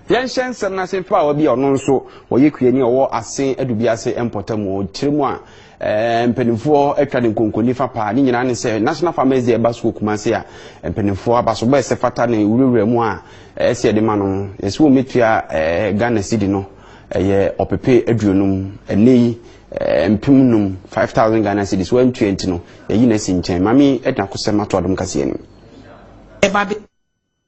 Yɛnhyɛ nsɛm no ase mfa bi a ɔno nso ɔyɛ kuani a ɔwɔ Asen Adubiase mpɔtam. Ɔkyerɛ mu a mpanimfoɔ atwa ne nkonkoni fa paa. Ne nyinaa ne sɛ National Farmers Day ɛba so wɔ Kumase a, mpanimfoɔ abasobɔ ɛsɛ fata ne wurawura mu a ɛsɛ yɛde ma no. Yɛsɛ wɔn mɛtua Ghana cedi no ɛyɛ 50,000, ɛnɛ yi 5000, 5,000 Ghana cedis. Wɔntua nti no, yɛyi no asi nkyɛn. Maame ɛde akosɛm ato Adom kaseɛ no. Ɛba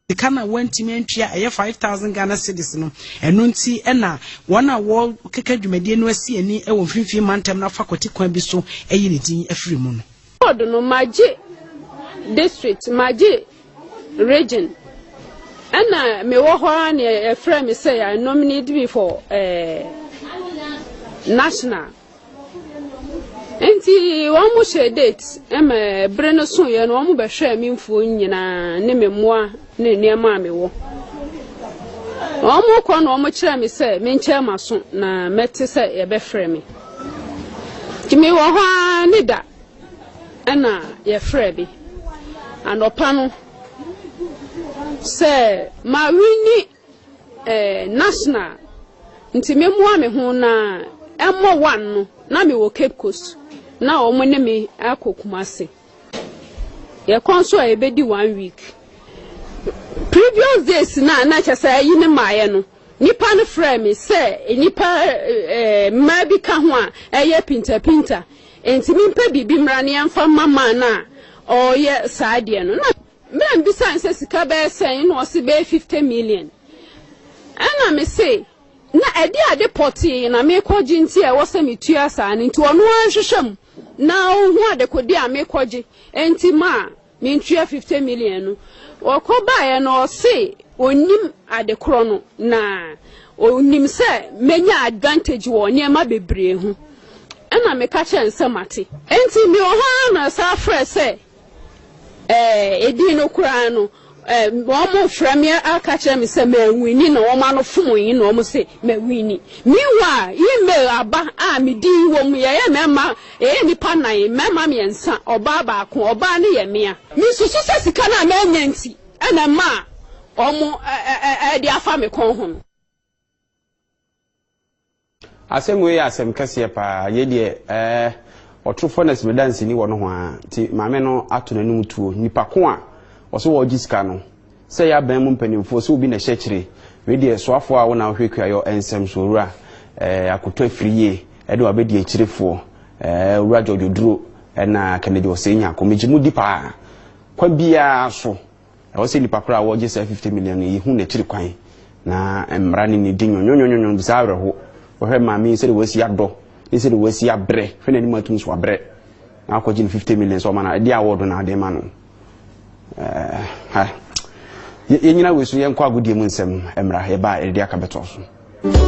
sika na wɔntumi antua ɛyɛ 5,000 Ghana cedis no, ɛno nti ɛna wɔn a wɔkeka dwumadie no asi ani wɔ Mfimfini Mantam no afa kɔte kwan bi so ayi ne din afiri mu no. Board no, magye district, magye region, ɛna mewɔ hɔ a na yɛfrɛ me sɛ yɛ nominate me for national. Nti wɔn mo hyɛ date ɛma bere no so yɛ no, wɔn bɛhwɛ me mfuo nyinaa ne me mmoa ne nneɛma a mewɔ. Wɔn mo kɔ na wɔn kyerɛ me sɛ menkyɛn ma so na mɛte sɛ yɛbɛfrɛ me. Nti mewɔ hɔ ara ne da ɛna yɛfrɛ me anɔpa no sɛ ma win national, nti memmoa me ho na ɛmmɔ 1 no na mewɔ Cape Coast na wɔn ne me akɔ Kumase. Yɛkɔ nso a, yɛbɛdi one week. Previous days na kyɛ sɛ ɛyi ne maayɛ no, nipa no frɛ me sɛ nipa mmaa bi ka ho a ɛyɛ pintapinta, nti mempɛ biribi mmra ne yɛmfa mma maa no a ɔreyɛ saa adeɛ no. Na mmerɛ mbisa sɛ sika bɛyɛ sɛn na ɔse bɛyɛ 50 million, ɛna me se na ɛde ade pɔtee na mekɔgye nti a ɛwɔ sɛ metua saa no, nti ɔno ara nhwehwɛ mu na ohu adekode a mekɔgye nti ma a mentua 50 million no. Ɔkɔ baeɛ no, ɔse onim ade korɔ no na onim sɛ menya advantage wɔ nneɛma bebree ho. Ɛna meka kyerɛ nsɛm ate, nti mewɔ hɔ ara na saa frɛ sɛ edin no koraa no, wɔn mo frɛ me aka kyerɛ me sɛ mawin, na wɔn ano fom yi na wɔn sɛ mawin. Meanwhile, email aba a me din wɔ mu. Yɛyɛ mmarima, yɛyɛ nipa nnan, mmarima mmiɛnsa, ɔbaa baako. Ɔbaa no yɛ mmea. Misusu sɛ sika no a manya nti ɛna mma a wɔn ɛde afa me kɔn ho no. Asɛm wei yɛ asɛm kɛseɛ paa. Yɛ deɛ ɔtorofoɔ na simidansini wɔ no ho a, nti maame no ato n'anim tuo. Nipa ko a ɔsɛ wɔregye sika no sɛ yɛ aban mu mpanimfoɔ sɛ obi na ɛhyɛ kyire. Wei deɛ, soafoɔ a wɔn na wɔhwɛ kuayɔ nsɛm so, Owura Akoto Afiri yie, ɛde wabɛdi akyirefoɔ Owura George Oduro ɛna Kennedy Osei Nyako, megye mu di paa. Kwan biara so, ɛwɔ sɛ nipa koraa a wɔregye saa 50 million no, yɛhu n'akyiri kwan na mmara ne ne di nwonwonwonwon bisa. Awerɛho wɔhwɛ maame yi sɛde wɔasi adɔ ne sɛde wɔasi abrɛ. Hwɛ n'anim atum so abrɛ na akɔgye no 50 million sɛ ɔma no ɛde awɔdo na ade ma no. Ha yɛnyina wei so, yɛnkɔ agodie mu nsɛm mmra. Yɛba a, yɛde aka bɛtɔ so.